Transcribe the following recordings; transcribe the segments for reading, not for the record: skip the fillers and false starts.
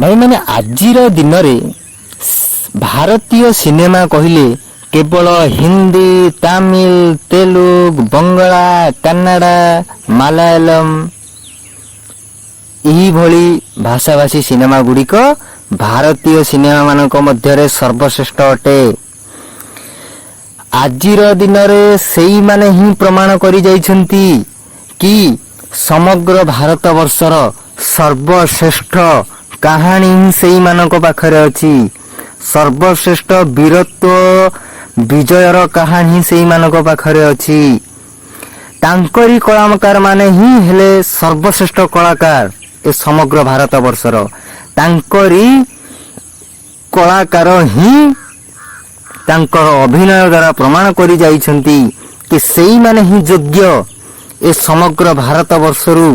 ଭାଇମାନେ, ଆଜିର ଦିନରେ ଭାରତୀୟ ସିନେମା କହିଲେ କେବଳ ହିନ୍ଦୀ, ତାମିଲ, ତେଲୁଗୁ, ବଙ୍ଗଳା, କାନ୍ନାଡ଼ା, ମାଲାୟାଲମ ଏହିଭଳି ଭାଷାଭାଷୀ ସିନେମା ଗୁଡ଼ିକ ଭାରତୀୟ ସିନେମା ମାନଙ୍କ ମଧ୍ୟରେ ସର୍ବଶ୍ରେଷ୍ଠ ଅଟେ। ଆଜିର ଦିନରେ ସେଇମାନେ ହିଁ ପ୍ରମାଣ କରି ଯାଇଛନ୍ତି କି ସମଗ୍ର ଭାରତ ବର୍ଷର ସର୍ବଶ୍ରେଷ୍ଠ କାହାଣୀ ହିଁ ସେଇମାନଙ୍କ ପାଖରେ ଅଛି, ସର୍ବଶ୍ରେଷ୍ଠ ବୀରତ୍ୱ ବିଜୟର କାହାଣୀ ହିଁ ସେଇମାନଙ୍କ ପାଖରେ ଅଛି। ତାଙ୍କରି କଳାକାର ମାନେ ହିଁ ହେଲେ ସର୍ବଶ୍ରେଷ୍ଠ କଳାକାର ଏ ସମଗ୍ର ଭାରତ ବର୍ଷର। ତାଙ୍କରି କଳାକାର ହିଁ ତାଙ୍କର ଅଭିନୟ ଦ୍ୱାରା ପ୍ରମାଣ କରି ଯାଇଛନ୍ତି କି ସେଇମାନେ ହିଁ ଯୋଗ୍ୟ ଏ ସମଗ୍ର ଭାରତ ବର୍ଷରୁ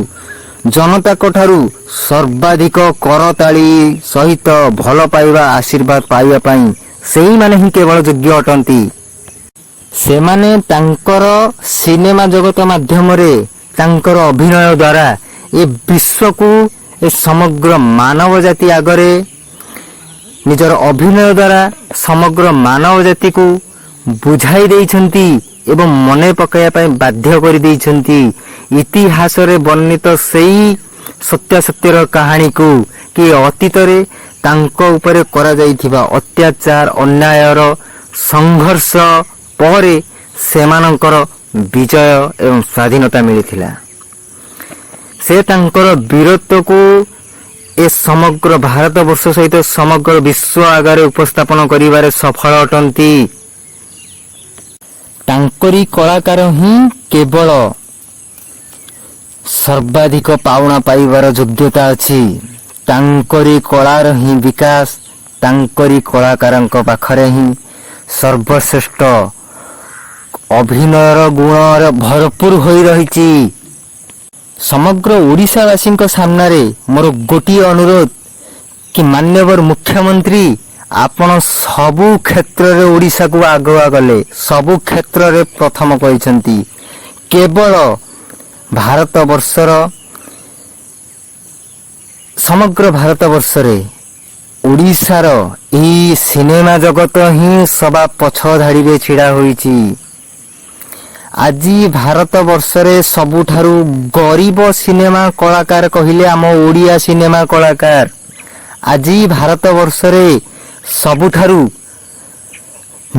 ଜନତାଙ୍କ ଠାରୁ ସର୍ବାଧିକ କରତାଳି ସହିତ ଭଲ ପାଇବା, ଆଶୀର୍ବାଦ ପାଇବା ପାଇଁ ସେଇମାନେ ହିଁ କେବଳ ଯୋଗ୍ୟ ଅଟନ୍ତି। ସେମାନେ ତାଙ୍କର ସିନେମା ଜଗତ ମାଧ୍ୟମରେ, ତାଙ୍କର ଅଭିନୟ ଦ୍ୱାରା ଏ ବିଶ୍ୱକୁ, ଏ ସମଗ୍ର ମାନବ ଜାତି ଆଗରେ ନିଜର ଅଭିନୟ ଦ୍ୱାରା ସମଗ୍ର ମାନବ ଜାତିକୁ ବୁଝାଇ ଦେଇଛନ୍ତି ଏବଂ ମନେ ପକାଇବା ପାଇଁ ବାଧ୍ୟ କରିଦେଇଛନ୍ତି ଇତିହାସରେ ବର୍ଣ୍ଣିତ ସେଇ ସତ୍ୟାସତ୍ୟର କାହାଣୀକୁ କି ଅତୀତରେ ତାଙ୍କ ଉପରେ କରାଯାଇଥିବା ଅତ୍ୟାଚାର, ଅନ୍ୟାୟର ସଂଘର୍ଷ ପରେ ସେମାନଙ୍କର ବିଜୟ ଏବଂ ସ୍ୱାଧୀନତା ମିଳିଥିଲା। ସେ ତାଙ୍କର ବୀରତ୍ୱକୁ ଏ ସମଗ୍ର ଭାରତ ବର୍ଷ ସହିତ ସମଗ୍ର ବିଶ୍ୱ ଆଗରେ ଉପସ୍ଥାପନ କରିବାରେ ସଫଳ ଅଟନ୍ତି। ତାଙ୍କରି କଳାକାର ହିଁ କେବଳ ସର୍ବାଧିକ ପାଉଣା ପାଇବାର ଯୋଗ୍ୟତା ଅଛି। ତାଙ୍କରି କଳାର ହିଁ ବିକାଶ, ତାଙ୍କରି କଳାକାରଙ୍କ ପାଖରେ ହିଁ ସର୍ବଶ୍ରେଷ୍ଠ ଅଭିନୟର ଗୁଣରେ ଭରପୁର ହୋଇ ରହିଛି। ସମଗ୍ର ଓଡ଼ିଶାବାସୀଙ୍କ ସାମ୍ନାରେ ମୋର ଗୋଟିଏ ଅନୁରୋଧ କି ମାନ୍ୟବର ମୁଖ୍ୟମନ୍ତ୍ରୀ, ଆପଣ ସବୁ କ୍ଷେତ୍ରରେ ଓଡ଼ିଶାକୁ ଆଗୁଆ ଗଲେ, ସବୁ କ୍ଷେତ୍ରରେ ପ୍ରଥମ କରିଛନ୍ତି। କେବଳ ଭାରତ ବର୍ଷର, ସମଗ୍ର ଭାରତ ବର୍ଷରେ ଓଡ଼ିଶାର ଏହି ସିନେମା ଜଗତ ହିଁ ସବା ପଛ ଧାଡ଼ିରେ ଛିଡ଼ା ହୋଇଛି। ଆଜି ଭାରତ ବର୍ଷରେ ସବୁଠାରୁ ଗରିବ ସିନେମା କଳାକାର କହିଲେ ଆମ ଓଡ଼ିଆ ସିନେମା କଳାକାର। ଆଜି ଭାରତ ବର୍ଷରେ ସବୁଠାରୁ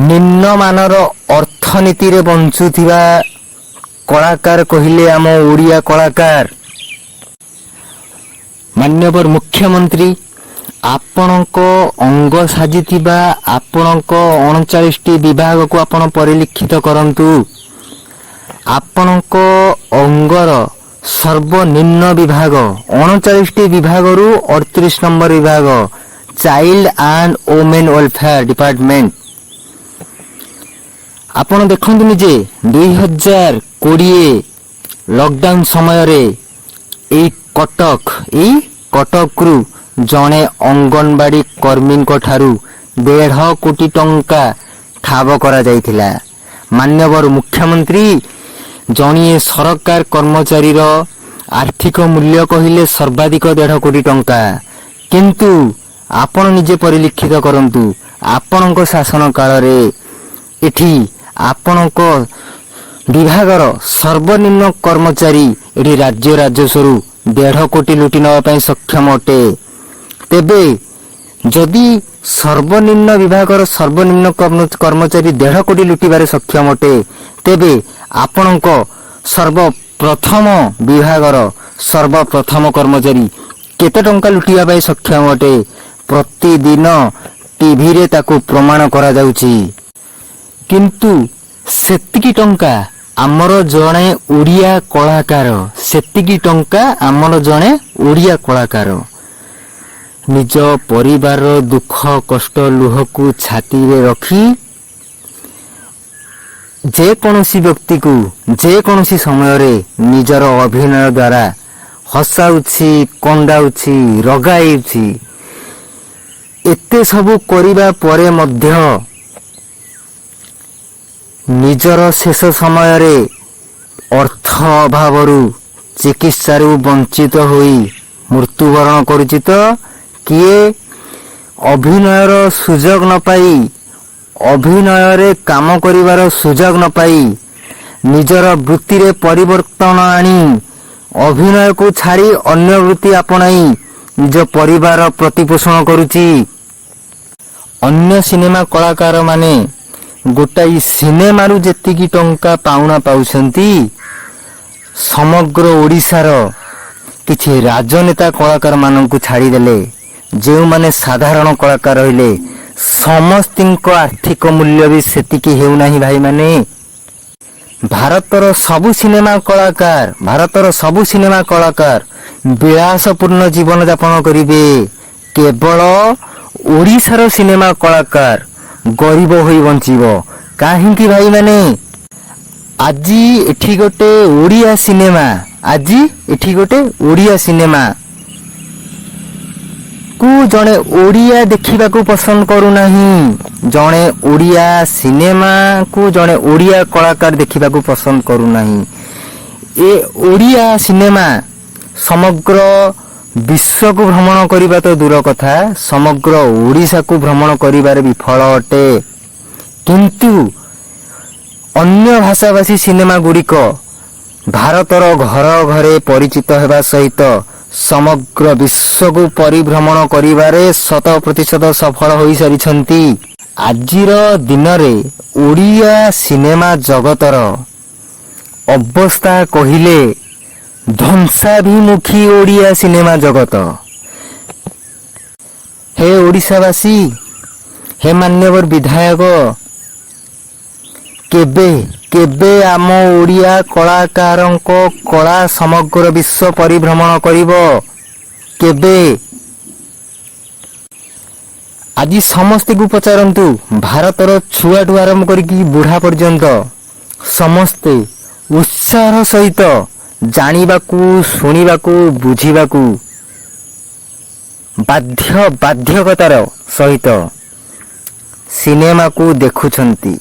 ନିମ୍ନମାନର ଅର୍ଥନୀତିରେ ବଞ୍ଚୁଥିବା କଳାକାର କହିଲେ ଆମ ଓଡ଼ିଆ କଳାକାର। ମାନ୍ୟବର ମୁଖ୍ୟମନ୍ତ୍ରୀ, ଆପଣଙ୍କ ଅଙ୍ଗ ସାଜିଥିବା ଆପଣଙ୍କ 39ଟି ବିଭାଗକୁ ଆପଣ ପରିଲକ୍ଷିତ କରନ୍ତୁ। ଆପଣଙ୍କ ଅଙ୍ଗର ସର୍ବନିମ୍ନ ବିଭାଗ, 39ଟି ବିଭାଗରୁ 38 ନମ୍ବର ବିଭାଗ, child and women welfare department. ଆପଣ ଦେଖନ୍ତୁ ନିଜେ, 2020 ଲକଡାଉନ ସମୟରେ ଏଇ କଟକରୁ ଜଣେ ଅଙ୍ଗନବାଡି କର୍ମୀଙ୍କ ଠାରୁ 1.5 କୋଟି ଟଙ୍କା ଠାବ କରାଯାଇଥିଲା। ମାନ୍ୟବର ମୁଖ୍ୟମନ୍ତ୍ରୀ, ଜଣିଏ ସରକାର କର୍ମଚାରୀର ଆର୍ଥିକ ମୂଲ୍ୟ କହିଲେ ସର୍ବାଧିକ 1.5 କୋଟି ଟଙ୍କା। କିନ୍ତୁ ଆପଣ ନିଜେ ପରିଲକ୍ଷିତ କରନ୍ତୁ, ଆପଣଙ୍କ ଶାସନ କାଳରେ ଏଠି ଆପଣଙ୍କ ବିଭାଗର ସର୍ବନିମ୍ନ କର୍ମଚାରୀ ଏଠି ରାଜ୍ୟ ରାଜସ୍ୱରୁ 1.5 କୋଟି ଲୁଟି ନେବା ପାଇଁ ସକ୍ଷମ ଅଟେ। ତେବେ ଯଦି ସର୍ବନିମ୍ନ ବିଭାଗର ସର୍ବନିମ୍ନ କର୍ମଚାରୀ 1.5 କୋଟି ଲୁଟିବାରେ ସକ୍ଷମ ଅଟେ, ତେବେ ଆପଣଙ୍କ ସର୍ବପ୍ରଥମ ବିଭାଗର ସର୍ବପ୍ରଥମ କର୍ମଚାରୀ କେତେ ଟଙ୍କା ଲୁଟିବା ପାଇଁ ସକ୍ଷମ ଅଟେ, ପ୍ରତିଦିନ ଟିଭିରେ ତାକୁ ପ୍ରମାଣ କରାଯାଉଛି। କିନ୍ତୁ ସେତିକି ଟଙ୍କା ଆମର ଜଣେ ଓଡ଼ିଆ କଳାକାର, ସେତିକି ଟଙ୍କା ଆମର ଜଣେ ଓଡ଼ିଆ କଳାକାର ନିଜ ପରିବାରର ଦୁଃଖ କଷ୍ଟ ଲୁହକୁ ଛାତିରେ ରଖି ଯେକୌଣସି ବ୍ୟକ୍ତିକୁ ଯେକୌଣସି ସମୟରେ ନିଜର ଅଭିନୟ ଦ୍ୱାରା ହସାଉଛି, କନ୍ଦାଉଛି, ରଗାଉଛି, ଏତେ ସବୁ କରିବା ପରେ ମଧ୍ୟ ନିଜର ଶେଷ ସମୟରେ ଅର୍ଥ ଅଭାବରୁ ଚିକିତ୍ସାରୁ ବଞ୍ଚିତ ହୋଇ ମୃତ୍ୟୁବରଣ କରୁଛି ତ କିଏ ଅଭିନୟର ସୁଯୋଗ ନ ପାଇ, ଅଭିନୟରେ କାମ କରିବାର ସୁଯୋଗ ନ ପାଇ ନିଜର ବୃତ୍ତିରେ ପରିବର୍ତ୍ତନ ଆଣି ଅଭିନୟକୁ ଛାଡ଼ି ଅନ୍ୟ ବୃତ୍ତି ଆପଣାଇ ନିଜ ପରିବାର ପ୍ରତିପୋଷଣ କରୁଛି। ଅନ୍ୟ ସିନେମା କଳାକାରମାନେ ଗୋଟାଏ ସିନେମାରୁ ଯେତିକି ଟଙ୍କା ପାଉଣା ପାଉଛନ୍ତି, ସମଗ୍ର ଓଡ଼ିଶାର କିଛି ରାଜନେତା କଳାକାରମାନଙ୍କୁ ଛାଡ଼ିଦେଲେ ଯେଉଁମାନେ ସାଧାରଣ କଳାକାର ରହିଲେ, ସମସ୍ତିଙ୍କ ଆର୍ଥିକ ମୂଲ୍ୟ ବି ସେତିକି ହେଉନାହିଁ ଭାଇମାନେ। ଭାରତର ସବୁ ସିନେମା କଳାକାର, ଭାରତର ସବୁ ସିନେମା କଳାକାର ବିଳାସପୂର୍ଣ୍ଣ ଜୀବନ ଯାପନ କରିବେ, କେବଳ ଓଡ଼ିଶାର ସିନେମା କଳାକାର ଗରିବ ହୋଇ ବଞ୍ଚିବ। କାହିଁକି ଭାଇମାନେ? ଆଜି ଏଠି ଗୋଟେ ଓଡ଼ିଆ ସିନେମା, ଆଜି ଏଠି ଗୋଟେ ଓଡ଼ିଆ ସିନେମା କୁ ଜଣେ ଓଡ଼ିଆ ଦେଖିବାକୁ ପସନ୍ଦ କରୁନାହିଁ। ଜଣେ ଓଡ଼ିଆ ସିନେମାକୁ ଜଣେ ଓଡ଼ିଆ କଳାକାର ଦେଖିବାକୁ ପସନ୍ଦ କରୁନାହିଁ। ଏ ଓଡ଼ିଆ ସିନେମା ସମଗ୍ର ବିଶ୍ୱକୁ ଭ୍ରମଣ କରିବା ତ ଦୂର କଥା, ସମଗ୍ର ଓଡ଼ିଶାକୁ ଭ୍ରମଣ କରିବାରେ ବିଫଳ ଅଟେ। କିନ୍ତୁ ଅନ୍ୟ ଭାଷାଭାଷୀ ସିନେମା ଗୁଡ଼ିକ ଭାରତର ଘର ଘରେ ପରିଚିତ ହେବା ସହିତ ସମଗ୍ର ବିଶ୍ୱକୁ ପରିଭ୍ରମଣ କରିବାରେ ଶତ ପ୍ରତିଶତ ସଫଳ ହୋଇସାରିଛନ୍ତି। ଆଜିର ଦିନରେ ଓଡ଼ିଆ ସିନେମା ଜଗତର ଅବସ୍ଥା କହିଲେ ଧ୍ୱଂସାଭିମୁଖୀ ଓଡ଼ିଆ ସିନେମା ଜଗତ। ହେ ଓଡ଼ିଶାବାସୀ, ହେ ମାନ୍ୟବର ବିଧାୟକ, କେବେ କେବେ ଆମ ଓଡ଼ିଆ କଳାକାରଙ୍କ କଳା ସମଗ୍ର ବିଶ୍ୱ ପରିଭ୍ରମଣ କରିବ? କେବେ? ଆଜି ସମସ୍ତଙ୍କୁ ପଚାରନ୍ତୁ, ଭାରତର ଛୁଆଠୁ ଆରମ୍ଭ କରିକି ବୁଢ଼ା ପର୍ଯ୍ୟନ୍ତ ସମସ୍ତେ ଉତ୍ସାହର ସହିତ ଜାଣିବାକୁ, ଶୁଣିବାକୁ, ବୁଝିବାକୁ ବାଧ୍ୟ ବାଧ୍ୟକତାର ସହିତ ସିନେମାକୁ ଦେଖୁଛନ୍ତି,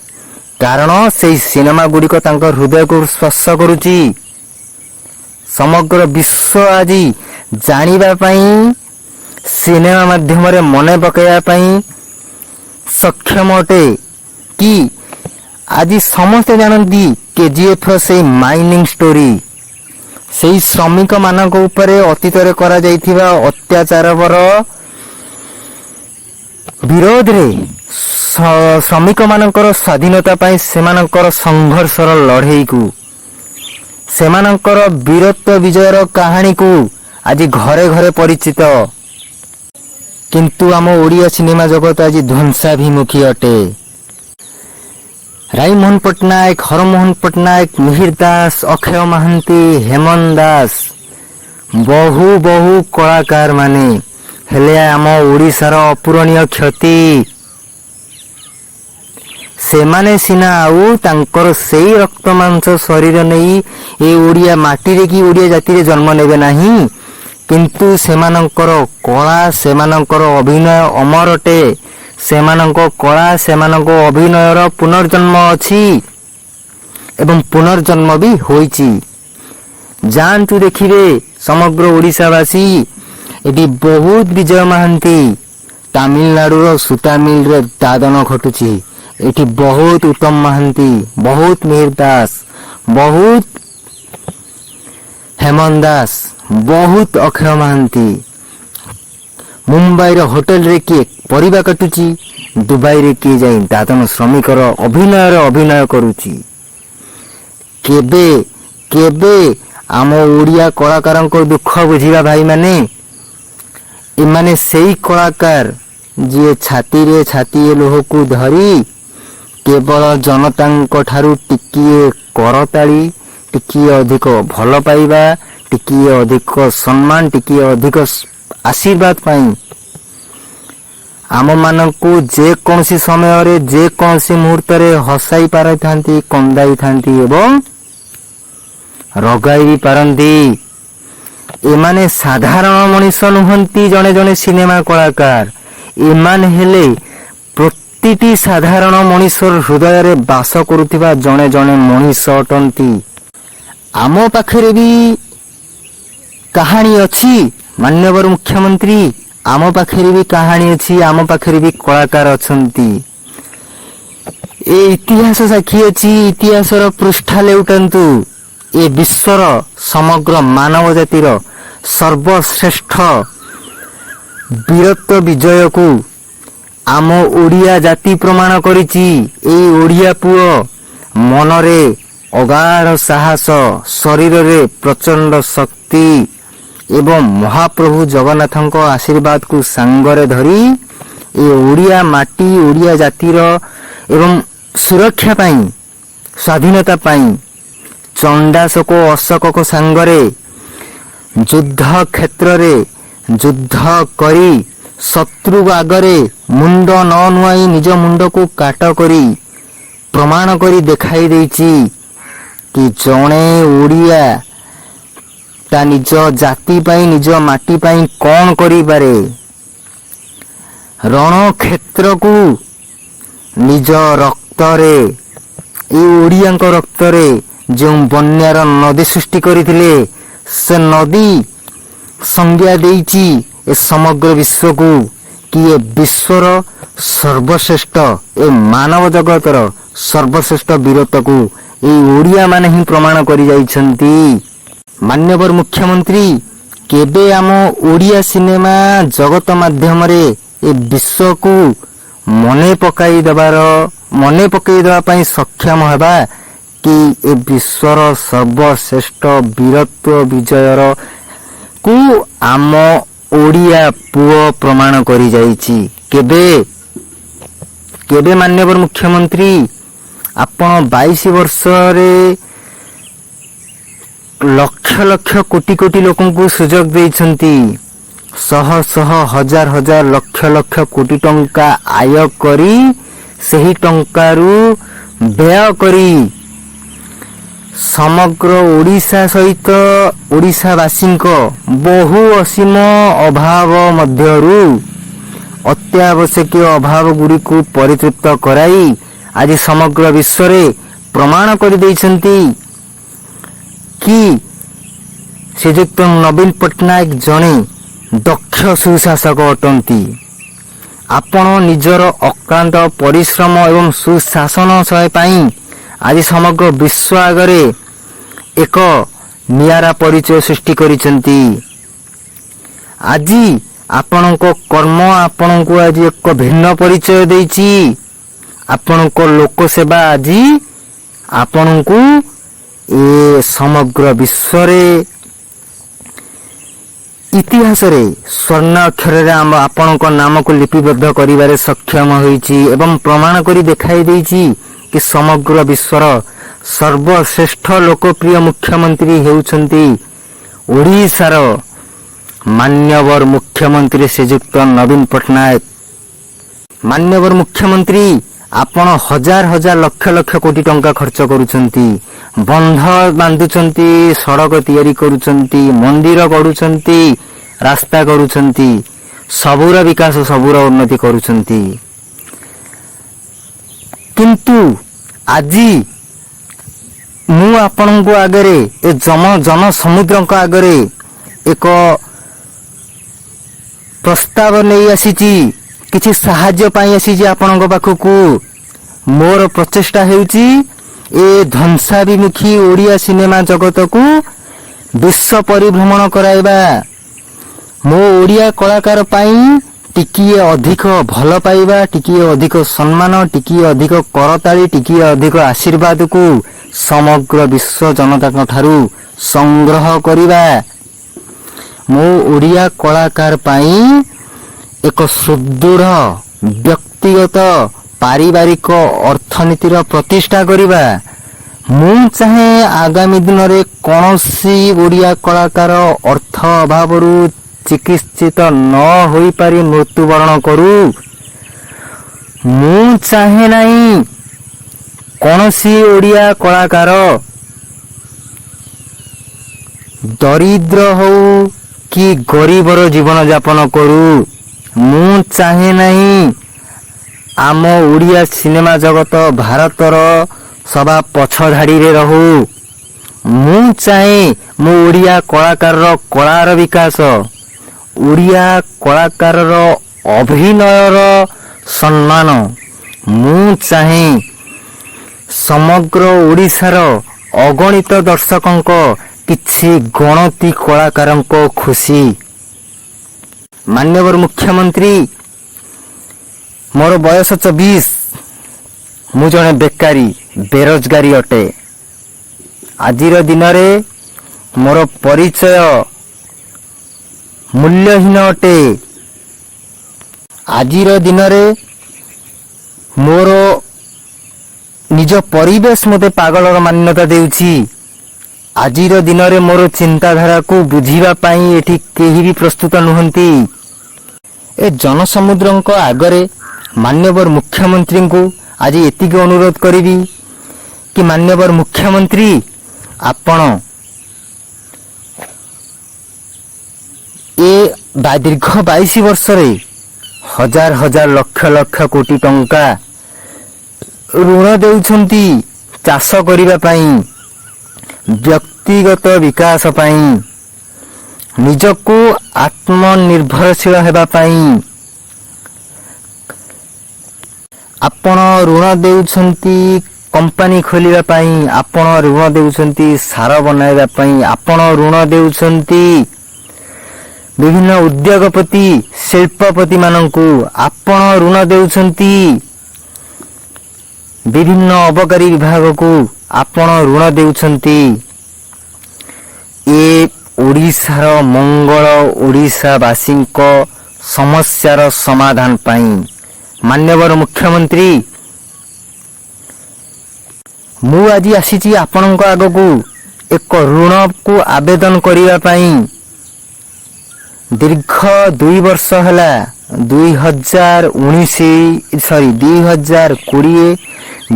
କାରଣ ସେଇ ସିନେମା ଗୁଡ଼ିକ ତାଙ୍କ ହୃଦୟକୁ ସ୍ପର୍ଶ କରୁଛି। ସମଗ୍ର ବିଶ୍ୱ ଆଜି ଜାଣିବା ପାଇଁ, ସିନେମା ମାଧ୍ୟମରେ ମନେ ପକାଇବା ପାଇଁ ସକ୍ଷମ ଅଟେ କି ଆଜି ସମସ୍ତେ ଜାଣନ୍ତି କେଜିଏଫ୍ ର ସେଇ ମାଇନିଂ ଷ୍ଟୋରି, ସେଇ ଶ୍ରମିକମାନଙ୍କ ଉପରେ ଅତୀତରେ କରାଯାଇଥିବା ଅତ୍ୟାଚାରର ବିରୋଧରେ ଶ୍ରମିକମାନଙ୍କର ସ୍ୱାଧୀନତା ପାଇଁ ସେମାନଙ୍କର ସଂଘର୍ଷର ଲଢ଼େଇକୁ, ସେମାନଙ୍କର ବୀରତ୍ୱ ବିଜୟର କାହାଣୀକୁ ଆଜି ଘରେ ଘରେ ପରିଚିତ। କିନ୍ତୁ ଆମ ଓଡ଼ିଆ ସିନେମା ଜଗତ ଆଜି ଧ୍ୱଂସାଭିମୁଖୀ ଅଟେ। ରାଇମୋହନ ପଟ୍ଟନାୟକ, ହରମୋହନ ପଟ୍ଟନାୟକ, ମିହିର ଦାସ, ଅକ୍ଷୟ ମହାନ୍ତି, ହେମନ୍ତ ଦାସ, ବହୁ ବହୁ କଳାକାର ମାନେ ହେଲେ ଆମ ଓଡ଼ିଶାର ଅପୂରଣୀୟ କ୍ଷତି। ସେମାନେ ସିନା ଆଉ ତାଙ୍କର ସେଇ ରକ୍ତ ମାଂସ ଶରୀର ନେଇ ଏ ଓଡ଼ିଆ ମାଟିରେ କି ଓଡ଼ିଆ ଜାତିରେ ଜନ୍ମ ନେବେ ନାହିଁ, କିନ୍ତୁ ସେମାନଙ୍କର କଳା, ସେମାନଙ୍କର ଅଭିନୟ ଅମର ଅଟେ। ସେମାନଙ୍କ କଳା, ସେମାନଙ୍କ ଅଭିନୟର ପୁନର୍ଜନ୍ମ ଅଛି ଏବଂ ପୁନର୍ଜନ୍ମ ବି ହୋଇଛି। ଯାଆନ୍ତୁ ଦେଖିବେ ସମଗ୍ର ଓଡ଼ିଶାବାସୀ, ଏଠି ବହୁତ ବିଜୟ ମହାନ୍ତି ତାମିଲନାଡୁର ସୂତା ମିଲରେ ଦାଦନ ଖଟୁଛି। ଏଠି ବହୁତ ଉତ୍ତମ ମହାନ୍ତି, ବହୁତ ମିହିର ଦାସ, ବହୁତ ହେମନ୍ତ ଦାସ, ବହୁତ ଅକ୍ଷୟ ମହାନ୍ତି। ମୁମ୍ବାଇର ହୋଟେଲରେ କିଏ ପରିବା କାଟୁଛି, ଦୁବାଇରେ କିଏ ଯାଇ ଦାଦନ ଶ୍ରମିକର ଅଭିନୟର ଅଭିନୟ କରୁଛି। କେବେ କେବେ ଆମ ଓଡ଼ିଆ କଳାକାରଙ୍କ ଦୁଃଖ ବୁଝିବା ଭାଇମାନେ? ଏମାନେ ସେଇ କଳାକାର ଯିଏ ଛାତିରେ ଛାତିଏ ଲୁହକୁ ଧରି କେବଳ ଜନତାଙ୍କ ଠାରୁ ଟିକିଏ କରତାଳି, ଟିକିଏ ଅଧିକ ଭଲ ପାଇବା, ଟିକିଏ ଅଧିକ ସମ୍ମାନ, ଟିକିଏ ଅଧିକ ଆଶୀର୍ବାଦ ପାଇଁ ଆମମାନଙ୍କୁ ଯେକୌଣସି ସମୟରେ, ଯେକୌଣସି ମୁହୂର୍ତ୍ତରେ ହସାଇ ପାରିଥାନ୍ତି, କନ୍ଦାଇଥାନ୍ତି ଏବଂ ରଗାଇ ବି ପାରନ୍ତି। ଏମାନେ ସାଧାରଣ ମଣିଷ ନୁହନ୍ତି। ଜଣେ ଜଣେ ସିନେମା କଳାକାର, ଏମାନେ ହେଲେ ପ୍ରତିଟି ସାଧାରଣ ମଣିଷର ହୃଦୟରେ ବାସ କରୁଥିବା ଜଣେ ଜଣେ ମଣିଷ ଅଟନ୍ତି। ଆମ ପାଖରେ ବି କାହାଣୀ ଅଛି ମାନ୍ୟବର ମୁଖ୍ୟମନ୍ତ୍ରୀ, ଆମ ପାଖରେ ବି କାହାଣୀ ଅଛି, ଆମ ପାଖରେ ବି କଳାକାର ଅଛନ୍ତି। ଏ ଇତିହାସ ସାକ୍ଷୀ ଅଛି। ଇତିହାସର ପୃଷ୍ଠା ଲେଉଟାନ୍ତୁ। ଏ ବିଶ୍ୱର ସମଗ୍ର ମାନବ ଜାତିର ସର୍ବଶ୍ରେଷ୍ଠ ବୀରତ୍ୱ ବିଜୟକୁ ଆମ ଓଡ଼ିଆ ଜାତି ପ୍ରମାଣ କରିଛି। ଏଇ ଓଡ଼ିଆ ପୁଅ ମନରେ ଅଗାଢ଼ ସାହସ, ଶରୀରରେ ପ୍ରଚଣ୍ଡ ଶକ୍ତି ଏବଂ ମହାପ୍ରଭୁ ଜଗନ୍ନାଥଙ୍କ ଆଶୀର୍ବାଦକୁ ସାଙ୍ଗରେ ଧରି ଏ ଓଡ଼ିଆ ମାଟି, ଓଡ଼ିଆ ଜାତିର ଏବଂ ସୁରକ୍ଷା ପାଇଁ, ସ୍ୱାଧୀନତା ପାଇଁ ଚଣ୍ଡାଶୋକ ଅଶୋକଙ୍କ ସାଙ୍ଗରେ ଯୁଦ୍ଧ କ୍ଷେତ୍ରରେ ଯୁଦ୍ଧ କରି, ଶତ୍ରୁ ଆଗରେ ମୁଣ୍ଡ ନ ନୁଆଇ ନିଜ ମୁଣ୍ଡକୁ କାଟ କରି ପ୍ରମାଣ କରି ଦେଖାଇ ଦେଇଛି କି ଜଣେ ଓଡ଼ିଆ ତା ନିଜ ଜାତି ପାଇଁ, ନିଜ ମାଟି ପାଇଁ କ'ଣ କରିପାରେ। ରଣକ୍ଷେତ୍ରକୁ ନିଜ ରକ୍ତରେ, ଏଇ ଓଡ଼ିଆଙ୍କ ରକ୍ତରେ ଯେଉଁ ବନ୍ୟାର ନଦୀ ସୃଷ୍ଟି କରିଥିଲେ, ସେ ନଦୀ ସଂଜ୍ଞା ଦେଇଛି ଏ ସମଗ୍ର ବିଶ୍ୱକୁ କି ଏ ବିଶ୍ୱର ସର୍ବଶ୍ରେଷ୍ଠ, ଏ ମାନବ ଜଗତର ସର୍ବଶ୍ରେଷ୍ଠ ବୀରତ୍ୱକୁ ଏଇ ଓଡ଼ିଆମାନେ ହିଁ ପ୍ରମାଣ କରି ଯାଇଛନ୍ତି। ମାନ୍ୟବର ମୁଖ୍ୟମନ୍ତ୍ରୀ, କେବେ ଆମ ଓଡ଼ିଆ ସିନେମା ଜଗତ ମାଧ୍ୟମରେ ଏ ବିଶ୍ୱକୁ ମନେ ପକାଇ ଦେବା ପାଇଁ ସକ୍ଷମ ହେବା କି ଏ ବିଶ୍ୱର ସର୍ବଶ୍ରେଷ୍ଠ ବୀରତ୍ୱ ବିଜୟର କୁ ଆମ ଓଡ଼ିଆ ପୁଅ ପ୍ରମାଣ କରି ଯାଇଛି? କେବେ, କେବେ ମାନ୍ୟବର ମୁଖ୍ୟମନ୍ତ୍ରୀ? ଆପଣ 22 ବର୍ଷରେ ଲକ୍ଷ ଲକ୍ଷ କୋଟି କୋଟି ଲୋକଙ୍କୁ ସୁଯୋଗ ଦେଇଛନ୍ତି। ଶହ ଶହ, ହଜାର ହଜାର, ଲକ୍ଷ ଲକ୍ଷ କୋଟି ଟଙ୍କା ଆୟ କରି, ସେହି ଟଙ୍କାରୁ ବ୍ୟୟ କରି ସମଗ୍ର ଓଡ଼ିଶା ସହିତ ଓଡ଼ିଶାବାସୀଙ୍କ ବହୁ ଅସୀମ ଅଭାବ ମଧ୍ୟରୁ ଅତ୍ୟାବଶ୍ୟକୀୟ ଅଭାବ ଗୁଡ଼ିକୁ ପରିତୃପ୍ତ କରାଇ ଆଜି ସମଗ୍ର ବିଶ୍ୱରେ ପ୍ରମାଣ କରିଦେଇଛନ୍ତି କି ଶ୍ରୀଯୁକ୍ତ ନବୀନ ପଟ୍ଟନାୟକ ଜଣେ ଦକ୍ଷ ସୁଶାସକ ଅଟନ୍ତି। ଆପଣ ନିଜର ଅକ୍ଳାନ୍ତ ପରିଶ୍ରମ ଏବଂ ସୁଶାସନ ପାଇଁ ଆଜି ସମଗ୍ର ବିଶ୍ୱ ଆଗରେ ଏକ ନିଆରା ପରିଚୟ ସୃଷ୍ଟି କରିଛନ୍ତି। ଆଜି ଆପଣଙ୍କ କର୍ମ ଆପଣଙ୍କୁ ଆଜି ଏକ ଭିନ୍ନ ପରିଚୟ ଦେଇଛି। ଆପଣଙ୍କ ଲୋକସେବା ଆଜି ଆପଣଙ୍କୁ ଏ ସମଗ୍ର ବିଶ୍ୱରେ ଇତିହାସରେ ସ୍ୱର୍ଣ୍ଣ ଅକ୍ଷରରେ ଆମ ଆପଣଙ୍କ ନାମକୁ ଲିପିବଦ୍ଧ କରିବାରେ ସକ୍ଷମ ହୋଇଛି ଏବଂ ପ୍ରମାଣ କରି ଦେଖାଇ ଦେଇଛି କି ସମଗ୍ର ବିଶ୍ୱର ସର୍ବଶ୍ରେଷ୍ଠ ଲୋକପ୍ରିୟ ମୁଖ୍ୟମନ୍ତ୍ରୀ ହେଉଛନ୍ତି ଓଡ଼ିଶାର ମାନ୍ୟବର ମୁଖ୍ୟମନ୍ତ୍ରୀ ଶ୍ରୀଯୁକ୍ତ ନବୀନ ପଟ୍ଟନାୟକ। ମାନ୍ୟବର ମୁଖ୍ୟମନ୍ତ୍ରୀ, ଆପଣ ହଜାର ହଜାର ଲକ୍ଷ ଲକ୍ଷ କୋଟି ଟଙ୍କା ଖର୍ଚ୍ଚ କରୁଛନ୍ତି, ବନ୍ଧ ବାନ୍ଧୁଛନ୍ତି, ସଡ଼କ ତିଆରି କରୁଛନ୍ତି, ମନ୍ଦିର ଗଢୁଛନ୍ତି, ରାସ୍ତା କରୁଛନ୍ତି, ସବୁର ବିକାଶ, ସବୁର ଉନ୍ନତି କରୁଛନ୍ତି। କିନ୍ତୁ ଆଜି ମୁଁ ଆପଣଙ୍କ ଆଗରେ, ଏ ଜନ ସମୁଦ୍ରଙ୍କ ଆଗରେ ଏକ ପ୍ରସ୍ତାବ ନେଇ ଆସିଛି। କିଛି ସାହାଯ୍ୟ ପାଇଁ ଆସିଛି ଆପଣଙ୍କ ପାଖକୁ। ମୋର ପ୍ରଚେଷ୍ଟା ହେଉଛି ଏ ଧ୍ୱଂସାଭିମୁଖୀ ଓଡ଼ିଆ ସିନେମା ଜଗତକୁ ବିଶ୍ୱ ପରିଭ୍ରମଣ କରାଇବା, ମୋ ଓଡ଼ିଆ କଳାକାର ପାଇଁ ଟିକିଏ ଅଧିକ ଭଲ ପାଇବା, ଟିକିଏ ଅଧିକ ସମ୍ମାନ, ଟିକିଏ ଅଧିକ କରତାଳି, ଟିକିଏ ଅଧିକ ଆଶୀର୍ବାଦକୁ ସମଗ୍ର ବିଶ୍ୱ ଜନତାଙ୍କ ଠାରୁ ସଂଗ୍ରହ କରିବା। ମୋ ଓଡ଼ିଆ କଳାକାର ପାଇଁ ଏକ ସୁଦୃଢ଼ ବ୍ୟକ୍ତିଗତ ପାରିବାରିକ ଅର୍ଥନୀତିର ପ୍ରତିଷ୍ଠା କରିବା। ମୁଁ ଚାହେଁ ଆଗାମୀ ଦିନରେ କୌଣସି ଓଡ଼ିଆ କଳାକାର ଅର୍ଥ ଅଭାବରୁ ଚିକିତ୍ସିତ ନ ହୋଇପାରି ମୃତ୍ୟୁବରଣ କରୁ। ମୁଁ ଚାହେଁ ନାହିଁ କୌଣସି ଓଡ଼ିଆ କଳାକାର ଦରିଦ୍ର ହଉ କି ଗରିବର ଜୀବନ ଯାପନ କରୁ। ମୁଁ ଚାହେଁ ନାହିଁ ଆମ ଓଡ଼ିଆ ସିନେମା ଜଗତ ଭାରତର ସବା ପଛ ଧାଡ଼ିରେ ରହୁ। ମୁଁ ଚାହେଁ ମୋ ଓଡ଼ିଆ କଳାକାରର କଳାର ବିକାଶ, ଓଡ଼ିଆ କଳାକାରର ଅଭିନୟର ସମ୍ମାନ। ମୁଁ ଚାହେଁ ସମଗ୍ର ଓଡ଼ିଶାର ଅଗଣିତ ଦର୍ଶକଙ୍କ, କିଛି ଗଣତି କଳାକାରଙ୍କ ଖୁସି। ମାନ୍ୟବର ମୁଖ୍ୟମନ୍ତ୍ରୀ, ମୋର ବୟସ 24। ମୁଁ ଜଣେ ବେକାରୀ, ବେରୋଜଗାରୀ ଅଟେ। ଆଜିର ଦିନରେ ମୋର ପରିଚୟ ମୂଲ୍ୟହୀନ ଅଟେ। ଆଜିର ଦିନରେ ମୋର ନିଜ ପରିବେଶ ମୋତେ ପାଗଳର ମାନ୍ୟତା ଦେଉଛି। ଆଜିର ଦିନରେ ମୋର ଚିନ୍ତାଧାରାକୁ ବୁଝିବା ପାଇଁ ଏଠି କେହି ବି ପ୍ରସ୍ତୁତ ନୁହନ୍ତି। ଏ ଜନସମୁଦ୍ରଙ୍କ ଆଗରେ ମାନ୍ୟବର ମୁଖ୍ୟମନ୍ତ୍ରୀଙ୍କୁ ଆଜି ଏତିକି ଅନୁରୋଧ କରିବି କି, ମାନ୍ୟବର ମୁଖ୍ୟମନ୍ତ୍ରୀ, ଆପଣ ଏ ଦୀର୍ଘ 22 ବର୍ଷରେ ହଜାର ହଜାର, ଲକ୍ଷ ଲକ୍ଷ କୋଟି ଟଙ୍କା ଋଣ ଦେଉଛନ୍ତି ଚାଷ କରିବା ପାଇଁ, ବ୍ୟକ୍ତିଗତ ବିକାଶ ପାଇଁ, ନିଜକୁ ଆତ୍ମନିର୍ଭରଶୀଳ ହେବା ପାଇଁ। ଆପଣ ଋଣ ଦେଉଛନ୍ତି କମ୍ପାନୀ ଖୋଲିବା ପାଇଁ, ଆପଣ ଋଣ ଦେଉଛନ୍ତି ସାର ବନାଇବା ପାଇଁ, ଆପଣ ଋଣ ଦେଉଛନ୍ତି ବିଭିନ୍ନ ଉଦ୍ୟୋଗପତି, ଶିଳ୍ପପତି ମାନଙ୍କୁ, ଆପଣ ଋଣ ଦେଉଛନ୍ତି ବିଭିନ୍ନ ଅବକାରୀ ବିଭାଗକୁ, ଆପଣ ଋଣ ଦେଉଛନ୍ତି ଏ ଓଡ଼ିଶାର ମଙ୍ଗଳ, ଓଡ଼ିଶାବାସୀଙ୍କ ସମସ୍ୟାର ସମାଧାନ ପାଇଁ। ମାନ୍ୟବର ମୁଖ୍ୟମନ୍ତ୍ରୀ, ମୁଁ ଆଜି ଆସିଛି ଆପଣଙ୍କ ଆଗକୁ ଏକ ଋଣକୁ ଆବେଦନ କରିବା ପାଇଁ। ଦୀର୍ଘ 2 ବର୍ଷ ହେଲା, 2019, ସରି, 2020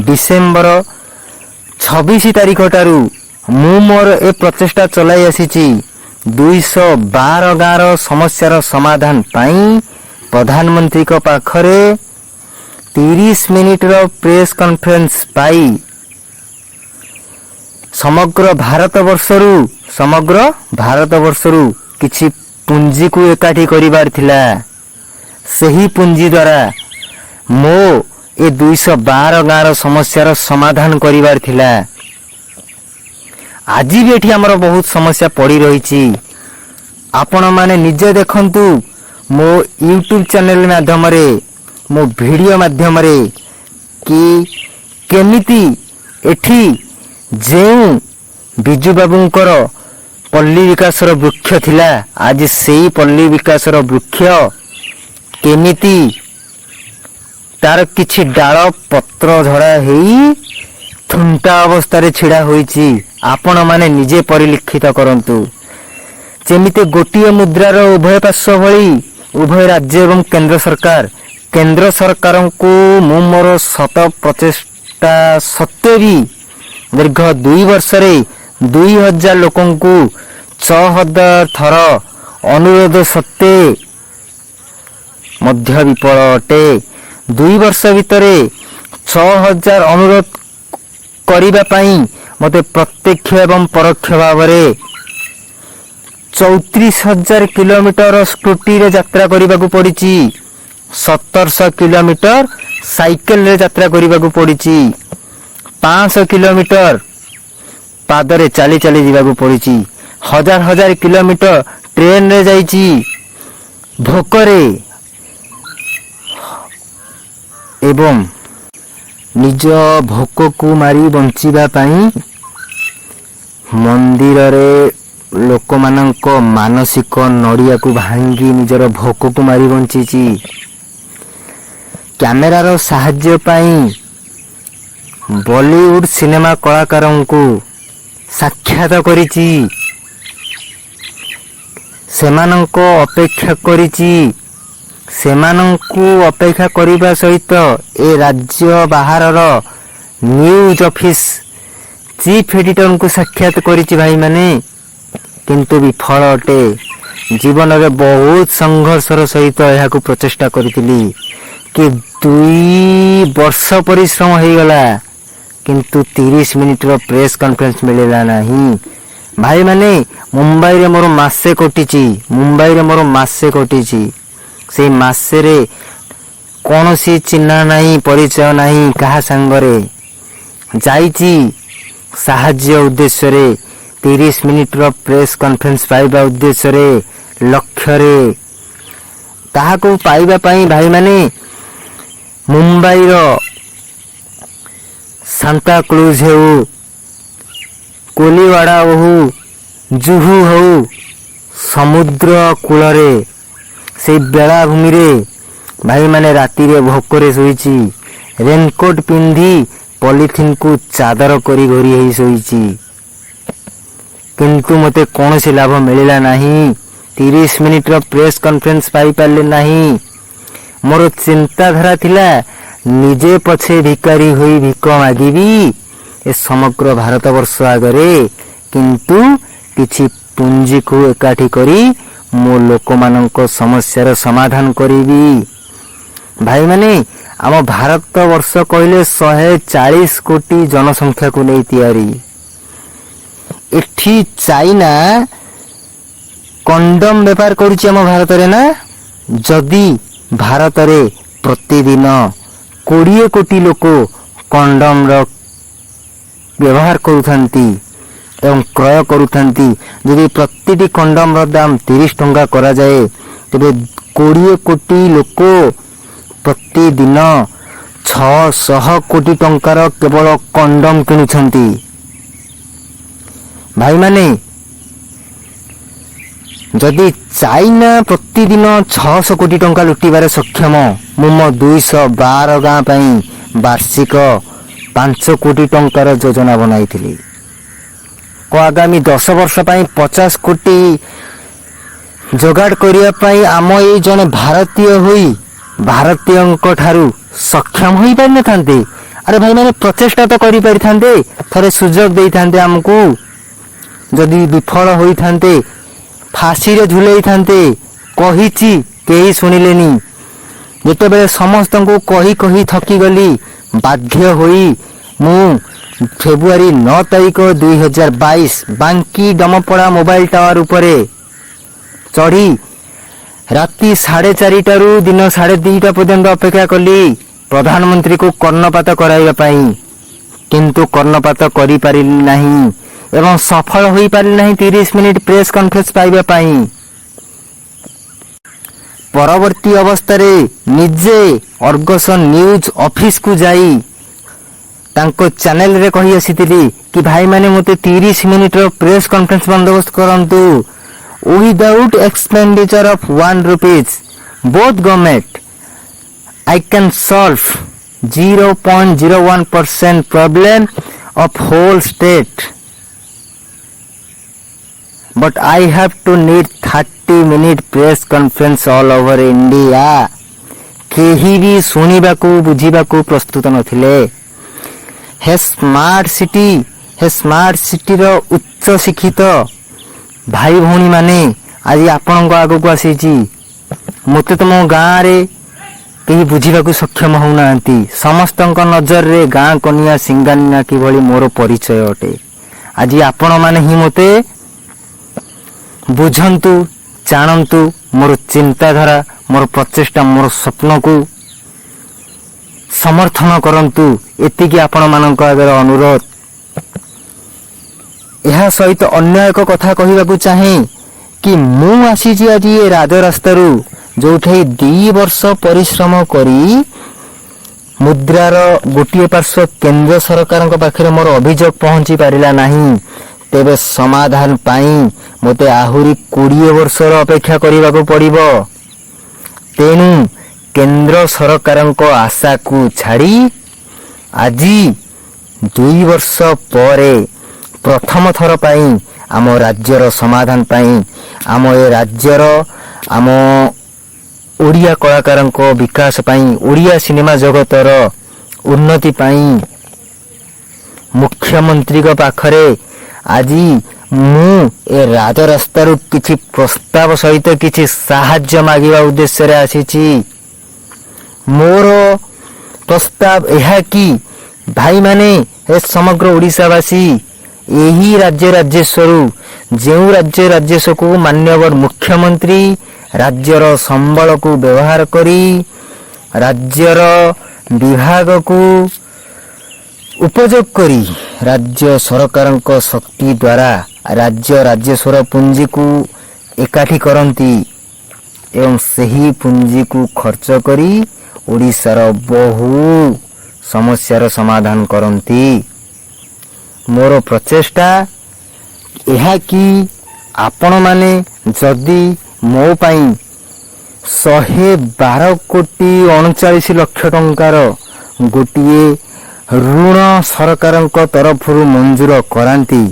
ଡିସେମ୍ବର 26 ତାରିଖ ଠାରୁ ମୁଁ ମୋର ଏ ପ୍ରଚେଷ୍ଟା ଚଲାଇ ଆସିଛି। 212 ଗାଁର ସମସ୍ୟାର ସମାଧାନ ପାଇଁ ପ୍ରଧାନମନ୍ତ୍ରୀଙ୍କ ପାଖରେ 30 ମିନିଟର ପ୍ରେସ୍ କନଫରେନ୍ସ ପାଇ ସମଗ୍ର ଭାରତବର୍ଷରୁ କିଛି ପୁଞ୍ଜିକୁ ଏକାଠି କରିବାର ଥିଲା। ସେହି ପୁଞ୍ଜି ଦ୍ୱାରା ମୋ ଏ 212 ଗାଁର ସମସ୍ୟାର ସମାଧାନ କରିବାର ଥିଲା। ଆଜି ବି ଏଠି ଆମର ବହୁତ ସମସ୍ୟା ପଡ଼ି ରହିଛି। ଆପଣମାନେ ନିଜେ ଦେଖନ୍ତୁ ମୋ ୟୁଟ୍ୟୁବ୍ ଚ୍ୟାନେଲ ମାଧ୍ୟମରେ, ମୋ ଭିଡ଼ିଓ ମାଧ୍ୟମରେ କି କେମିତି ଏଠି ଯେଉଁ ବିଜୁ ବାବୁଙ୍କର ପଲ୍ଲୀ ବିକାଶର ବୃକ୍ଷ ଥିଲା, ଆଜି ସେଇ ପଲ୍ଲୀ ବିକାଶର ବୃକ୍ଷ କେମିତି ତାର କିଛି ଡାଳ ପତ୍ର ଝଡ଼ା ହେଇ ଥୁଣ୍ଟା ଅବସ୍ଥାରେ ଛିଡ଼ା ହୋଇଛି, ଆପଣମାନେ ନିଜେ ପରିଲକ୍ଷିତ କରନ୍ତୁ। ଯେମିତି ଗୋଟିଏ ମୁଦ୍ରାର ଉଭୟ ପାର୍ଶ୍ୱ ଭଳି ଉଭୟ ରାଜ୍ୟ ଏବଂ କେନ୍ଦ୍ର ସରକାର। କେନ୍ଦ୍ର ସରକାରଙ୍କୁ ମୁଁ ମୋର ଶତ ପ୍ରଚେଷ୍ଟା ସତ୍ତ୍ୱେ ବି ଦୀର୍ଘ 2 ବର୍ଷରେ 2000 ଲୋକଙ୍କୁ 6000 ଥର ଅନୁରୋଧ ସତ୍ତ୍ୱେ ମଧ୍ୟ ବିଫଳ ଅଟେ। 2 ବର୍ଷ ଭିତରେ 6000 ଅନୁରୋଧ କରିବା ପାଇଁ ମୋତେ ପ୍ରତ୍ୟକ୍ଷ ଏବଂ ପରୋକ୍ଷ ଭାବରେ 34,000 କିଲୋମିଟର ସ୍କୁଟିରେ ଯାତ୍ରା କରିବାକୁ ପଡ଼ିଛି, 1700 କିଲୋମିଟର ସାଇକେଲରେ ଯାତ୍ରା କରିବାକୁ ପଡ଼ିଛି, 500 କିଲୋମିଟର ପାଦରେ ଚାଲି ଚାଲି ଯିବାକୁ ପଡ଼ିଛି, ହଜାର ହଜାର କିଲୋମିଟର ଟ୍ରେନରେ ଯାଇଛି ଭୋକରେ ଏବଂ ନିଜ ଭୋକକୁ ମାରି ବଞ୍ଚିବା ପାଇଁ ମନ୍ଦିରରେ ଲୋକମାନଙ୍କ ମାନସିକ ନଡ଼ିଆକୁ ଭାଙ୍ଗି ନିଜର ଭୋକକୁ ମାରି ବଞ୍ଚିଛି। କ୍ୟାମେରାର ସାହାଯ୍ୟ ପାଇଁ ବଲିଉଡ ସିନେମା କଳାକାରଙ୍କୁ ସାକ୍ଷାତ କରିଛି, ସେମାନଙ୍କ ଅପେକ୍ଷା କରିଛି। ସେମାନଙ୍କୁ ଅପେକ୍ଷା କରିବା ସହିତ ଏ ରାଜ୍ୟ ବାହାରର ନ୍ୟୁଜ୍ ଅଫିସ ଚିଫ୍ ଏଡିଟରଙ୍କୁ ସାକ୍ଷାତ କରିଛି ଭାଇମାନେ, କିନ୍ତୁ ବିଫଳ ଅଟେ। ଜୀବନରେ ବହୁତ ସଂଘର୍ଷର ସହିତ ଏହାକୁ ପ୍ରଚେଷ୍ଟା କରିଥିଲି କି 2 ବର୍ଷ ପରିଶ୍ରମ ହେଇଗଲା, କିନ୍ତୁ 30 ମିନିଟର ପ୍ରେସ୍ କନଫରେନ୍ସ ମିଳିଲା ନାହିଁ। ଭାଇମାନେ, ମୁମ୍ବାଇରେ ମୋର ମାସେ କଟିଛି। ମୁମ୍ବାଇରେ ମୋର ମାସେ କଟିଛି। ସେଇ ମାସେରେ କୌଣସି ଚିହ୍ନା ନାହିଁ, ପରିଚୟ ନାହିଁ କାହା ସାଙ୍ଗରେ। ଯାଇଛି ସାହାଯ୍ୟ ଉଦ୍ଦେଶ୍ୟରେ, 30 ମିନିଟ୍ର ପ୍ରେସ୍ କନଫରେନ୍ସ ପାଇବା ଉଦ୍ଦେଶ୍ୟରେ, ଲକ୍ଷ୍ୟରେ। ତାହାକୁ ପାଇବା ପାଇଁ, ଭାଇମାନେ, ମୁମ୍ବାଇର ସାନ୍ତାକ୍ରୁଜ୍ ହେଉ, କୋଲିୱାଡ଼ା ହଉ, ଜୁହୁ ହଉ, ସମୁଦ୍ର କୂଳରେ ସେଇ ବେଳାଭୂମିରେ, ଭାଇମାନେ, ରାତିରେ ଭୋକରେ ଶୋଇଛି। ରେନକୋଟ୍ ପିନ୍ଧି ପଲିଥିନକୁ ଚାଦର କରି ଘୋରି ହେଇ ଶୋଇଛି। କିନ୍ତୁ ମୋତେ କୌଣସି ଲାଭ ମିଳିଲା ନାହିଁ। 30 ମିନିଟ୍ର ପ୍ରେସ୍ କନଫରେନ୍ସ ପାଇପାରିଲି ନାହିଁ। ମୋର ଚିନ୍ତାଧାରା ଥିଲା, ନିଜେ ପଛେ ଭିକାରୀ ହୋଇ ଭିକ ମାଗିବି ଏ ସମଗ୍ର ଭାରତବର୍ଷ ଆଗରେ, କିନ୍ତୁ କିଛି ପୁଞ୍ଜିକୁ ଏକାଠି କରି ମୋ ଲୋକମାନଙ୍କ ସମସ୍ୟାର ସମାଧାନ କରିବି। ଭାଇମାନେ, ଆମ ଭାରତବର୍ଷ କହିଲେ 140 କୋଟି ଜନସଂଖ୍ୟାକୁ ନେଇ ତିଆରି। ଏଠି ଚାଇନା କଣ୍ଡମ ବେପାର କରୁଛି ଆମ ଭାରତରେ ନା? ଯଦି ଭାରତରେ ପ୍ରତିଦିନ 20 କୋଟି ଲୋକ କଣ୍ଡମର ବ୍ୟବହାର କରୁଥାନ୍ତି ଏବଂ କ୍ରୟ କରୁଥାନ୍ତି, ଯଦି ପ୍ରତିଟି କଣ୍ଡମର ଦାମ 30 ଟଙ୍କା କରାଯାଏ, ତେବେ 20 କୋଟି ଲୋକ ପ୍ରତିଦିନ 600 କୋଟି ଟଙ୍କାର କେବଳ କଣ୍ଡମ କିଣୁଛନ୍ତି। ଭାଇମାନେ, ଯଦି ଚାଇନା ପ୍ରତିଦିନ 600 କୋଟି ଟଙ୍କା ଲୁଟିବାରେ ସକ୍ଷମ, ମୁଁ ମୋ 212 ଗାଁ ପାଇଁ ବାର୍ଷିକ 5 କୋଟି ଟଙ୍କାର ଯୋଜନା ବନାଇଥିଲି। ଆଗାମୀ 10 ବର୍ଷ ପାଇଁ 50 କୋଟି ଯୋଗାଡ଼ କରିବା ପାଇଁ ଆମ ଏଇ ଜଣେ ଭାରତୀୟ ହୋଇ ଭାରତୀୟଙ୍କ ଠାରୁ ସକ୍ଷମ ହୋଇପାରିନଥାନ୍ତେ? ଆରେ ଭାଇମାନେ, ପ୍ରଚେଷ୍ଟା ତ କରିପାରିଥାନ୍ତେ। ଥରେ ସୁଯୋଗ ଦେଇଥାନ୍ତେ ଆମକୁ। ଯଦି ବିଫଳ ହୋଇଥାନ୍ତେ, ଫାଶୀରେ ଝୁଲେଇଥାନ୍ତେ। କହିଛି, କେହି ଶୁଣିଲେନି। ଯେତେବେଳେ ସମସ୍ତଙ୍କୁ କହି କହି ଥକିଗଲି, ବାଧ୍ୟ ହୋଇ ମୁଁ ଫେବୃଆରୀ 9 ତାରିଖ 2022 ବାଙ୍କି ଡମପଡ଼ା ମୋବାଇଲ ଟାୱାର ଉପରେ ଚଢ଼ି ରାତି 4:30ରୁ ଦିନ 2:30 ପର୍ଯ୍ୟନ୍ତ ଅପେକ୍ଷା କଲି ପ୍ରଧାନମନ୍ତ୍ରୀକୁ କର୍ଣ୍ଣପାତ କରାଇବା ପାଇଁ। କିନ୍ତୁ କର୍ଣ୍ଣପାତ କରିପାରିଲି ନାହିଁ ଏବଂ ସଫଳ ହୋଇପାରିଲି ନାହିଁ 30 ମିନିଟ୍ ପ୍ରେସ୍ କନଫରେନ୍ସ ପାଇବା ପାଇଁ। ପରବର୍ତ୍ତୀ ଅବସ୍ଥାରେ ନିଜେ ଅର୍ଗସ ନ୍ୟୁଜ୍ ଅଫିସକୁ ଯାଇ ତାଙ୍କ ଚ୍ୟାନେଲରେ କହି ଆସିଥିଲି କି ଭାଇମାନେ, ମୋତେ 30 ମିନିଟ୍ର ପ୍ରେସ୍ କନଫରେନ୍ସ ବନ୍ଦୋବସ୍ତ କରନ୍ତୁ without expenditure of ₹1, both government. I can solve 0.01% problem of whole state, but I have to need 30 minute press conference all over India. କେହି ବି ଶୁଣିବାକୁ ବୁଝିବାକୁ ପ୍ରସ୍ତୁତ ନଥିଲେ। ହେ ସ୍ମାର୍ଟ ସିଟି, ହେ ସ୍ମାର୍ଟ ସିଟିର ଉଚ୍ଚ ଶିକ୍ଷିତ ଭାଇ ଭଉଣୀମାନେ, ଆଜି ଆପଣଙ୍କ ଆଗକୁ ଆସିଛି। ମୋତେ ତ ମୋ ଗାଁରେ କେହି ବୁଝିବାକୁ ସକ୍ଷମ ହେଉନାହାନ୍ତି। ସମସ୍ତଙ୍କ ନଜରରେ ଗାଁ କନିଆ ସିଙ୍ଗାନିଆ କିଭଳି ମୋର ପରିଚୟ ଅଟେ। ଆଜି ଆପଣମାନେ ହିଁ ମୋତେ ବୁଝନ୍ତୁ, ଜାଣନ୍ତୁ, ମୋର ଚିନ୍ତାଧାରା, ମୋର ପ୍ରଚେଷ୍ଟା, ମୋର ସ୍ୱପ୍ନକୁ ସମର୍ଥନ କରନ୍ତୁ, ଏତିକି ଆପଣମାନଙ୍କ ଆଗରେ ଅନୁରୋଧ। ଏହା ସହିତ ଅନ୍ୟ ଏକ କଥା କହିବାକୁ ଚାହେଁ କି ମୁଁ ଆସିଛି ଆଜି ଏ ରାଜରାସ୍ତାରୁ, ଯୋଉଠି 2 ବର୍ଷ ପରିଶ୍ରମ କରି ମୁଦ୍ରାର ଗୋଟିଏ ପାର୍ଶ୍ୱ କେନ୍ଦ୍ର ସରକାରଙ୍କ ପାଖରେ ମୋର ଅଭିଯୋଗ ପହଞ୍ଚି ପାରିଲା ନାହିଁ। ତେବେ ସମାଧାନ ପାଇଁ ମୋତେ ଆହୁରି 20 ବର୍ଷର ଅପେକ୍ଷା କରିବାକୁ ପଡ଼ିବ। ତେଣୁ କେନ୍ଦ୍ର ସରକାରଙ୍କ ଆଶାକୁ ଛାଡ଼ି ଆଜି 2 ବର୍ଷ ପରେ ପ୍ରଥମ ଥର ପାଇଁ ଆମ ରାଜ୍ୟର ସମାଧାନ ପାଇଁ, ଆମ ଏ ରାଜ୍ୟର, ଆମ ଓଡ଼ିଆ କଳାକାରଙ୍କ ବିକାଶ ପାଇଁ, ଓଡ଼ିଆ ସିନେମା ଜଗତର ଉନ୍ନତି ପାଇଁ ମୁଖ୍ୟମନ୍ତ୍ରୀଙ୍କ ପାଖରେ ଆଜି ମୁଁ ଏ ରାଜରାସ୍ତାରୁ କିଛି ପ୍ରସ୍ତାବ ସହିତ କିଛି ସାହାଯ୍ୟ ମାଗିବା ଉଦ୍ଦେଶ୍ୟରେ ଆସିଛି। ମୋର ପ୍ରସ୍ତାବ ଏହା କି ଭାଇମାନେ, ହେ ସମଗ୍ର ଓଡ଼ିଶାବାସୀ, ଏହି ରାଜ୍ୟ ରାଜେଶ୍ୱରୁ ଯେଉଁ ରାଜ୍ୟ ରାଜସ୍ୱକୁ ମାନ୍ୟବର ମୁଖ୍ୟମନ୍ତ୍ରୀ ରାଜ୍ୟର ସମ୍ବଳକୁ ବ୍ୟବହାର କରି, ରାଜ୍ୟର ବିଭାଗକୁ ଉପଯୋଗ କରି, ରାଜ୍ୟ ସରକାରଙ୍କ ଶକ୍ତି ଦ୍ୱାରା ରାଜ୍ୟ ରାଜସ୍ୱର ପୁଞ୍ଜିକୁ ଏକାଠି କରନ୍ତି ଏବଂ ସେହି ପୁଞ୍ଜିକୁ ଖର୍ଚ୍ଚ କରି ଓଡ଼ିଶାର ବହୁ ସମସ୍ୟାର ସମାଧାନ କରନ୍ତି। ମୋର ପ୍ରଚେଷ୍ଟା ଏହା କି ଆପଣମାନେ ଯଦି ମୋ ପାଇଁ 112 କୋଟି 39 ଲକ୍ଷ ଟଙ୍କାର ଗୋଟିଏ ଋଣ ସରକାରଙ୍କ ତରଫରୁ ମଞ୍ଜୁର କରାନ୍ତି,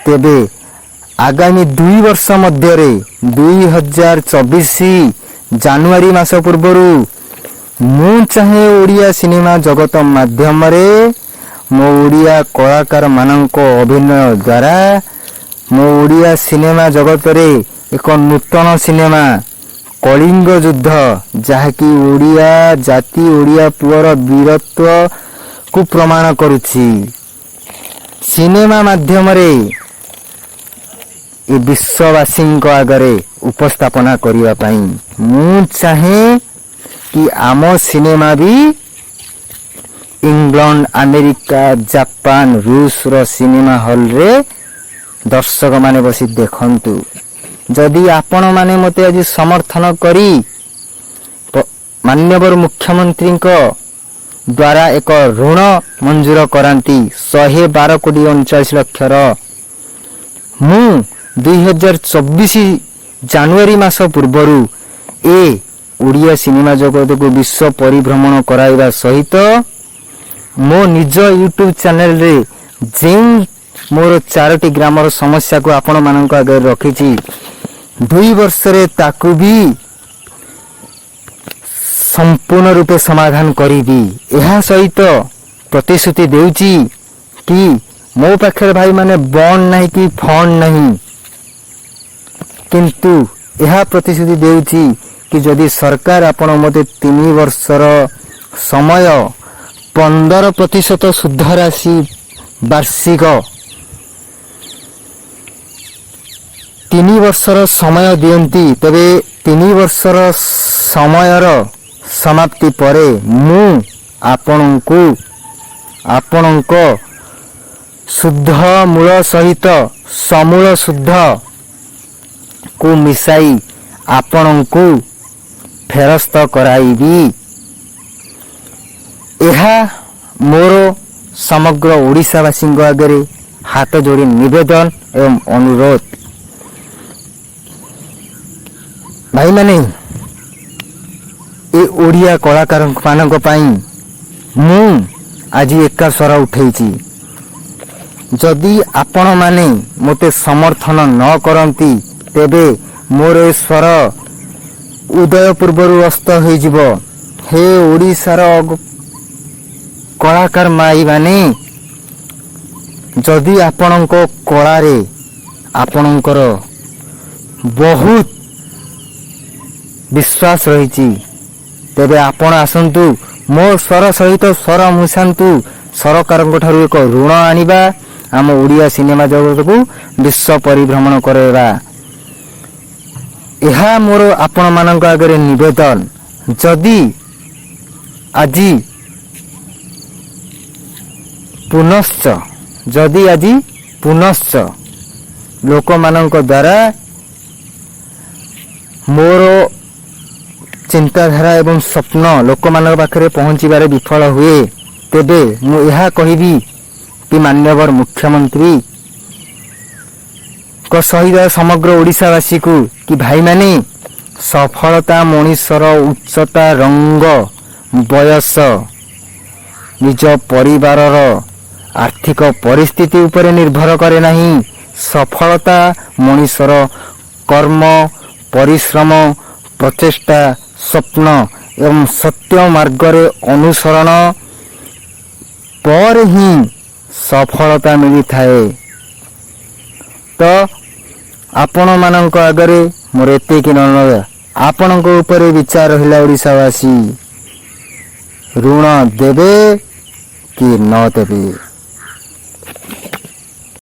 ତେବେ ଆଗାମୀ 2 ବର୍ଷ ମଧ୍ୟରେ, 2024 ଜାନୁଆରୀ ମାସ ପୂର୍ବରୁ ମୁଁ ଚାହେଁ ଓଡ଼ିଆ ସିନେମା ଜଗତ ମାଧ୍ୟମରେ ମୋ ଓଡ଼ିଆ କଳାକାରମାନଙ୍କ ଅଭିନୟ ଦ୍ୱାରା ମୋ ଓଡ଼ିଆ ସିନେମା ଜଗତରେ ଏକ ନୂତନ ସିନେମା କଳିଙ୍ଗ ଯୁଦ୍ଧ, ଯାହାକି ଓଡ଼ିଆ ଜାତି, ଓଡ଼ିଆ ପୁଅର ବୀରତ୍ୱକୁ ପ୍ରମାଣ କରୁଛି, ସିନେମା ମାଧ୍ୟମରେ ଏ ବିଶ୍ୱବାସୀଙ୍କ ଆଗରେ ଉପସ୍ଥାପନା କରିବା ପାଇଁ। ମୁଁ ଚାହେଁ କି ଆମ ସିନେମା ବି ଇଂଲଣ୍ଡ, ଆମେରିକା, ଜାପାନ, ରୁଷର ସିନେମା ହଲରେ ଦର୍ଶକମାନେ ବସି ଦେଖନ୍ତୁ। ଯଦି ଆପଣମାନେ ମୋତେ ଆଜି ସମର୍ଥନ କରି ମାନ୍ୟବର ମୁଖ୍ୟମନ୍ତ୍ରୀଙ୍କ ଦ୍ୱାରା ଏକ ଋଣ ମଞ୍ଜୁର କରାନ୍ତି 112 କୋଟି 39 ଲକ୍ଷର, ମୁଁ 2024 ଜାନୁଆରୀ ମାସ ପୂର୍ବରୁ ଏ ଓଡ଼ିଆ ସିନେମା ଜଗତକୁ ବିଶ୍ୱ ପରିଭ୍ରମଣ କରାଇବା ସହିତ ମୋ ନିଜ ୟୁଟ୍ୟୁବ ଚ୍ୟାନେଲରେ ଯେଉଁ ମୋର ଚାରୋଟି ଗ୍ରାମର ସମସ୍ୟାକୁ ଆପଣମାନଙ୍କ ଆଗରେ ରଖିଛି, 2 ବର୍ଷରେ ତାକୁ ବି ସମ୍ପୂର୍ଣ୍ଣ ରୂପେ ସମାଧାନ କରିବି। ଏହା ସହିତ ପ୍ରତିଶ୍ରୁତି ଦେଉଛି କି ମୋ ପାଖରେ ଭାଇମାନେ ବଣ୍ଡ ନାହିଁ କି ଫଣ୍ଡ ନାହିଁ, କିନ୍ତୁ ଏହା ପ୍ରତିଶ୍ରୁତି ଦେଉଛି କି ଯଦି ସରକାର ଆପଣ ମୋତେ 3 ବର୍ଷର ସମୟ, 15% ସୁଧ ରାଶି ବାର୍ଷିକ 3 ବର୍ଷର ସମୟ ଦିଅନ୍ତି, ତେବେ 3 ବର୍ଷର ସମୟର ସମାପ୍ତି ପରେ ମୁଁ ଆପଣଙ୍କୁ ଆପଣଙ୍କ ସୁଧ ମୂଳ ସହିତ ସମୂଳ ସୁଧକୁ ମିଶାଇ ଆପଣଙ୍କୁ ଫେରସ୍ତ କରାଇବି। ଏହା ମୋର ସମଗ୍ର ଓଡ଼ିଶାବାସୀଙ୍କ ଆଗରେ ହାତ ଯୋଡ଼ି ନିବେଦନ ଏବଂ ଅନୁରୋଧ। ଭାଇମାନେ, ଏ ଓଡ଼ିଆ କଳାକାରମାନଙ୍କ ପାଇଁ ମୁଁ ଆଜି ଏକା ସ୍ୱର ଉଠେଇଛି। ଯଦି ଆପଣମାନେ ମୋତେ ସମର୍ଥନ ନ କରନ୍ତି, ତେବେ ମୋର ଏ ସ୍ୱର ଉଦୟ ପୂର୍ବରୁ ଅସ୍ତ ହୋଇଯିବ। ହେ ଓଡ଼ିଶାର କଳାକାର ଭାଇମାନେ, ଯଦି ଆପଣଙ୍କ କଳାରେ ଆପଣଙ୍କର ବହୁତ ବିଶ୍ୱାସ ରହିଛି, ତେବେ ଆପଣ ଆସନ୍ତୁ, ମୋ ସ୍ୱର ସହିତ ସ୍ୱର ମିଶାନ୍ତୁ। ସରକାରଙ୍କ ଠାରୁ ଏକ ଋଣ ଆଣିବା, ଆମ ଓଡ଼ିଆ ସିନେମା ଜଗତକୁ ବିଶ୍ୱ ପରିଭ୍ରମଣ କରାଇବା। ଏହା ମୋର ଆପଣମାନଙ୍କ ଆଗରେ ନିବେଦନ। ଯଦି ଆଜି ପୁନଶ୍ଚ ଯଦି ଆଜି ପୁନଶ୍ଚ ଲୋକମାନଙ୍କ ଦ୍ୱାରା ମୋର ଚିନ୍ତାଧାରା ଏବଂ ସ୍ୱପ୍ନ ଲୋକମାନଙ୍କ ପାଖରେ ପହଞ୍ଚିବାରେ ବିଫଳ ହୁଏ, ତେବେ ମୁଁ ଏହା କହିବି କି ମାନ୍ୟବର ମୁଖ୍ୟମନ୍ତ୍ରୀଙ୍କ ସହିତ ସମଗ୍ର ଓଡ଼ିଶାବାସୀକୁ କି ଭାଇମାନେ, ସଫଳତା ମଣିଷର ଉଚ୍ଚତା, ରଙ୍ଗ, ବୟସ, ନିଜ ପରିବାରର ଆର୍ଥିକ ପରିସ୍ଥିତି ଉପରେ ନିର୍ଭର କରେ ନାହିଁ। ସଫଳତା ମଣିଷର କର୍ମ, ପରିଶ୍ରମ, ପ୍ରଚେଷ୍ଟା, ସ୍ୱପ୍ନ ଏବଂ ସତ୍ୟ ମାର୍ଗରେ ଅନୁସରଣ ପରେ ହିଁ ସଫଳତା ମିଳିଥାଏ। ତ ଆପଣମାନଙ୍କ ଆଗରେ ମୋର ଏତିକି ଅନୁରୋଧ। ଆପଣଙ୍କ ଉପରେ ବିଚାର ରହିଲା, ଓଡ଼ିଶାବାସୀ, ଋଣ ଦେବେ କି ନ ଦେବେ।